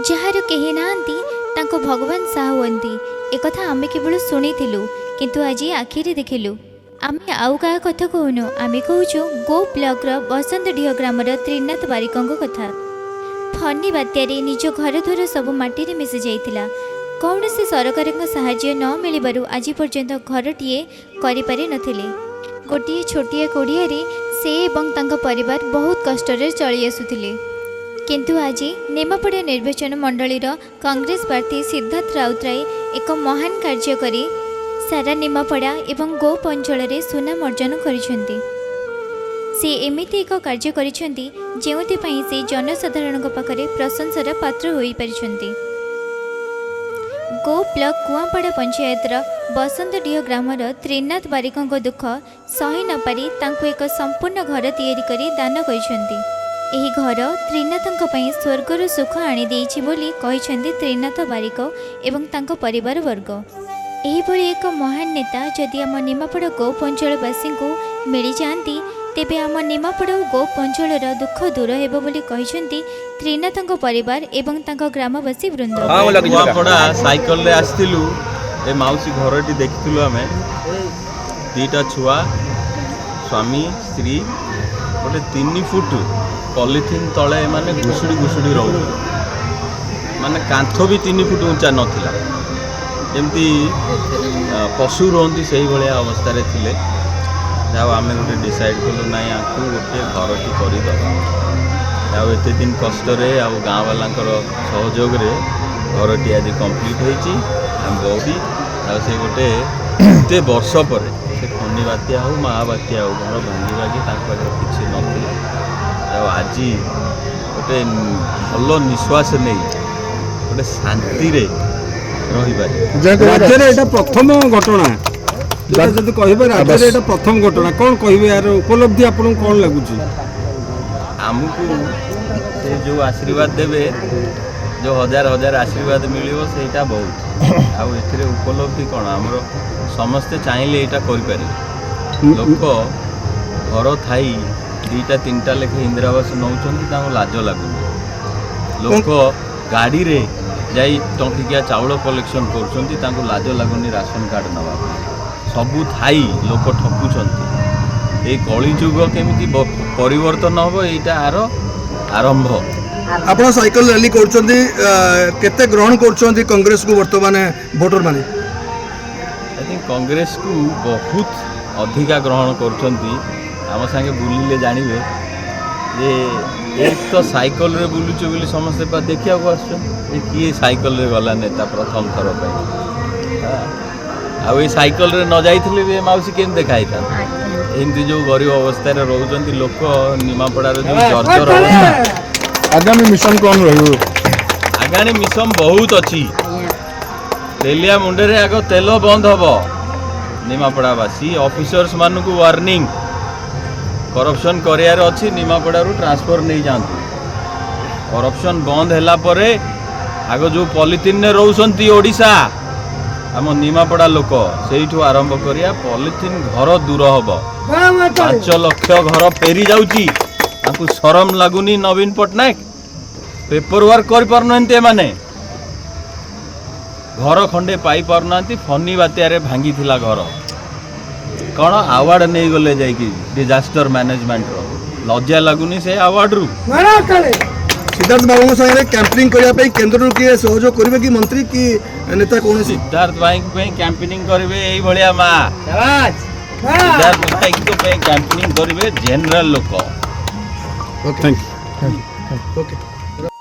ଯାହାର କେହି ନାହାନ୍ତି, ତାଙ୍କୁ ଭଗବାନ ସାହା ହୁଅନ୍ତି। ଏକଥା ଆମେ କେବଳ ଶୁଣିଥିଲୁ, କିନ୍ତୁ ଆଜି ଆଖିରେ ଦେଖିଲୁ। ଆମେ ଆଉ କାହା କଥା କହୁନୁ, ଆମେ କହୁଛୁ ଗୋପ ବ୍ଲକର ବସନ୍ତଡିହ ଗ୍ରାମର ତ୍ରିନାଥ ବାରିକଙ୍କ କଥା। ଫନି ବାତ୍ୟାରେ ନିଜ ଘରଦ୍ୱାର ସବୁ ମାଟିରେ ମିଶି ଯାଇଥିଲା। କୌଣସି ସରକାରଙ୍କ ସାହାଯ୍ୟ ନ ମିଳିବାରୁ ଆଜି ପର୍ଯ୍ୟନ୍ତ ଘରଟିଏ କରିପାରି ନଥିଲେ। ଗୋଟିଏ ଛୋଟିଆ କୁଡ଼ିଆରେ ସେ ଏବଂ ତାଙ୍କ ପରିବାର ବହୁତ କଷ୍ଟରେ ଚଳି ଆସୁଥିଲେ। କିନ୍ତୁ ଆଜି ନିମାପଡ଼ା ନିର୍ବାଚନ ମଣ୍ଡଳୀର କଂଗ୍ରେସ ପ୍ରାର୍ଥୀ ସିଦ୍ଧାର୍ଥ ରାଉତରାୟ ଏକ ମହାନ କାର୍ଯ୍ୟ କରି ସାରା ନିମାପଡ଼ା ଏବଂ ଗୋପ ଅଞ୍ଚଳରେ ସୁନାମ ଅର୍ଜନ କରିଛନ୍ତି। ସେ ଏମିତି ଏକ କାର୍ଯ୍ୟ କରିଛନ୍ତି, ଯେଉଁଥିପାଇଁ ସେ ଜନସାଧାରଣଙ୍କ ପାଖରେ ପ୍ରଶଂସାର ପାତ୍ର ହୋଇପାରିଛନ୍ତି। ଗୋପ ବ୍ଲକ କୁଆଁପଡ଼ା ପଞ୍ଚାୟତର ବସନ୍ତଡିହ ଗ୍ରାମର ତ୍ରିନାଥ ବାରିକଙ୍କ ଦୁଃଖ ସହି ନପାରି ତାଙ୍କୁ ଏକ ସମ୍ପୂର୍ଣ୍ଣ ଘର ତିଆରି କରି ଦାନ କରିଛନ୍ତି। ଏହି ଘର ତ୍ରିନାଥଙ୍କ ପାଇଁ ସ୍ୱର୍ଗର ସୁଖ ଆଣିଦେଇଛି ବୋଲି କହିଛନ୍ତି ତ୍ରିନାଥ ବାରିକ ଏବଂ ତାଙ୍କ ପରିବାର ବର୍ଗ। ଏହିଭଳି ଏକ ମହାନ ନେତା ଯଦି ଆମ ନିମାପଡ଼ା ଗୋପ ଅଞ୍ଚଳବାସୀଙ୍କୁ ମିଳିଯାଆନ୍ତି, ତେବେ ଆମ ନିମାପଡ଼ା ଓ ଗୋପ ଅଞ୍ଚଳର ଦୁଃଖ ଦୂର ହେବ ବୋଲି କହିଛନ୍ତି ତ୍ରିନାଥଙ୍କ ପରିବାର ଏବଂ ତାଙ୍କ ଗ୍ରାମବାସୀ ବୃନ୍ଦ। ହଁ, ମୁଁ ଲଗେଇଛି, ଲଗା। କୁଆପଡ଼ା ସାଇକେଲରେ ଆସିଥିଲୁ, ଏ ମାଉସୀ ଘରଟି ଦେଖିଥିଲୁ ଆମେ। ଦୁଇଟା ଛୁଆ, ସ୍ୱାମୀ ସ୍ତ୍ରୀ, ଗୋଟେ 3 ଫୁଟ ପଲିଥିନ୍ ତଳେ ଏମାନେ ଘୁଷୁଡ଼ି ଘୁଷୁଡ଼ି ରହୁଥିଲେ। ମାନେ କାନ୍ଥ ବି 3 ଫୁଟ ଉଞ୍ଚା ନଥିଲା। ଯେମିତି ପଶୁ ରୁହନ୍ତି, ସେଇଭଳିଆ ଅବସ୍ଥାରେ ଥିଲେ। ଯାଉ ଆମେ ଗୋଟେ ଡିସାଇଡ଼୍ କଲୁ, ନାଇଁ, ଆଙ୍କୁ ଗୋଟେ ଘରଟି କରିଦେବା। ଆଉ ଏତେ ଦିନ କଷ୍ଟରେ ଆଉ ଗାଁ ବାଲାଙ୍କର ସହଯୋଗରେ ଘରଟି ଆଜି କମ୍ପ୍ଲିଟ୍ ହେଇଛି। ଆମେ ବହୁତ, ଆଉ ସେ ଗୋଟେ ଏତେ ବର୍ଷ ପରେ, ସେ ଫନି ବାତ୍ୟା ହଉ, ମହାବାତ୍ୟା ହଉ, ଘର ଭାଙ୍ଗି ଭାଙ୍ଗି ତାଙ୍କ ପାଖରେ କିଛି ନଥିଲା। ଆଉ ଆଜି ଗୋଟେ ଭଲ ନିଶ୍ୱାସ ନେଇ ଗୋଟେ ଶାନ୍ତିରେ ରହିପାରିବେ। ରାଜ୍ୟରେ ଏଇଟା ପ୍ରଥମ ଘଟଣା ଯୋଉଟା ଯଦି କହିବେ, ରାଜ୍ୟରେ ଏଇଟା ପ୍ରଥମ ଘଟଣା, କ'ଣ କହିବେ? ଏହାର ଉପଲବ୍ଧି ଆପଣଙ୍କୁ କ'ଣ ଲାଗୁଛି? ଆମକୁ ସେ ଯେଉଁ ଆଶୀର୍ବାଦ ଦେବେ, ଯେଉଁ ହଜାର ହଜାର ଆଶୀର୍ବାଦ ମିଳିବ, ସେଇଟା ବହୁତ। ଆଉ ଏଥିରେ ଉପଲବ୍ଧି କ'ଣ? ଆମର ସମସ୍ତେ ଚାହିଁଲେ ଏଇଟା କରିପାରିବେ। ଲୋକ ଘର ଥାଇ ଦୁଇଟା ତିନିଟା ଲେଖେ ଇନ୍ଦିରାବାସ ନେଉଛନ୍ତି, ତାଙ୍କୁ ଲାଜ ଲାଗୁନି। ଲୋକ ଗାଡ଼ିରେ ଯାଇ ଟଙ୍କିକିଆ ଚାଉଳ କଲେକ୍ସନ୍ କରୁଛନ୍ତି, ତାଙ୍କୁ ଲାଜ ଲାଗୁନି ରାସନ କାର୍ଡ଼ ନେବା ପାଇଁ। ସବୁ ଥାଇ ଲୋକ ଠକୁଛନ୍ତି। ଏଇ କଳିଯୁଗ କେମିତି ପରିବର୍ତ୍ତନ ହେବ, ଏଇଟା ଆର ଆରମ୍ଭ। ଆପଣ ସାଇକେଲ ରାଲି କରୁଛନ୍ତି, କେତେ ଗ୍ରହଣ କରୁଛନ୍ତି କଂଗ୍ରେସକୁ ବର୍ତ୍ତମାନ ଭୋଟର ମାନେ? I think କଂଗ୍ରେସକୁ ବହୁତ ଅଧିକା ଗ୍ରହଣ କରୁଛନ୍ତି। ଆମ ସାଙ୍ଗେ ବୁଲିଲେ ଜାଣିବେ ଯେ ଏକ ତ ସାଇକେଲରେ ବୁଲୁଛୁ ବୋଲି ସମସ୍ତେ ଦେଖିବାକୁ ଆସୁଛନ୍ତି ଯେ କିଏ ସାଇକେଲରେ ଗଲା ନେତା ପ୍ରଥମ ଥର ପାଇଁ। ହଁ। ଆଉ ଏଇ ସାଇକେଲରେ ନ ଯାଇଥିଲେ ବି ଏ ମାଉସୀ କେମିତି ଦେଖା ହେଇଥାନ୍ତେ? ଏମିତି ଯେଉଁ ଗରିବ ଅବସ୍ଥାରେ ରହୁଛନ୍ତି ଲୋକ, ନିମାପଡ଼ାର ଯେଉଁ ଜର୍ଜର ଅବସ୍ଥା। ଆଗାମୀ ମିଶନ କ'ଣ ରହିବ? ଆଗାମୀ ମିଶନ ବହୁତ ଅଛି। ତେଲିଆ ମୁଣ୍ଡରେ ଆଗ ତେଲ ବନ୍ଦ ହବ। ନିମାପଡ଼ାବାସୀ ଅଫିସର୍ସ ମାନଙ୍କୁ ୱାର୍ଣ୍ଣିଂ, କରପସନ୍ କରିବାର ଅଛି, ନିମାପଡ଼ାରୁ ଟ୍ରାନ୍ସଫର ନେଇଯାଆନ୍ତୁ। କରପସନ୍ ବନ୍ଦ ହେଲା ପରେ ଆଗ ଯେଉଁ ପଲିଥିନରେ ରହୁଛନ୍ତି ଓଡ଼ିଶା, ଆମ ନିମାପଡ଼ା ଲୋକ, ସେଇଠୁ ଆରମ୍ଭ କରିବା। ପଲିଥିନ୍ ଘର ଦୂର ହବ। 5 ଲକ୍ଷ ଘର ଫେରି ଯାଉଛି। ତାଙ୍କୁ ସରମ ଲାଗୁନି? ନବୀନ ପଟ୍ଟନାୟକ ପେପର ୱାର୍କ କରିପାରୁନାହାନ୍ତି ଏମାନେ, ଘର ଖଣ୍ଡେ ପାଇପାରୁନାହାନ୍ତି। ଫନି ବାତ୍ୟାରେ ଭାଙ୍ଗିଥିଲା ଘର, କ'ଣ ଆୱାର୍ଡ ନେଇଗଲେ ଯାଇକି ଡିଜାଷ୍ଟର ମ୍ୟାନେଜମେଣ୍ଟର। ଲଜ୍ଜା ଲାଗୁନି ସେ ଆୱାର୍ଡରୁ? ସିଦ୍ଧାର୍ଥ ବାବୁଙ୍କ ସାଙ୍ଗରେ କ୍ୟାମ୍ପେନିଂ କରିବା ପାଇଁ କେନ୍ଦ୍ରରୁ କିଏ ସହଯୋଗ କରିବେ କି, ମନ୍ତ୍ରୀ କି ନେତା କୌଣସି? ସିଦ୍ଧାର୍ଥ ଭାଇଙ୍କ ପାଇଁ କ୍ୟାମ୍ପେନିଂ କରିବେ ଏଇଭଳିଆ ମା। ସିଦ୍ଧାର୍ଥ ଭାଇଙ୍କ ପାଇଁ କ୍ୟାମ୍ପେନିଂ କରିବେ ଜେନେରାଲ ଲୋକ। ଓକେ। Thank you. Okay.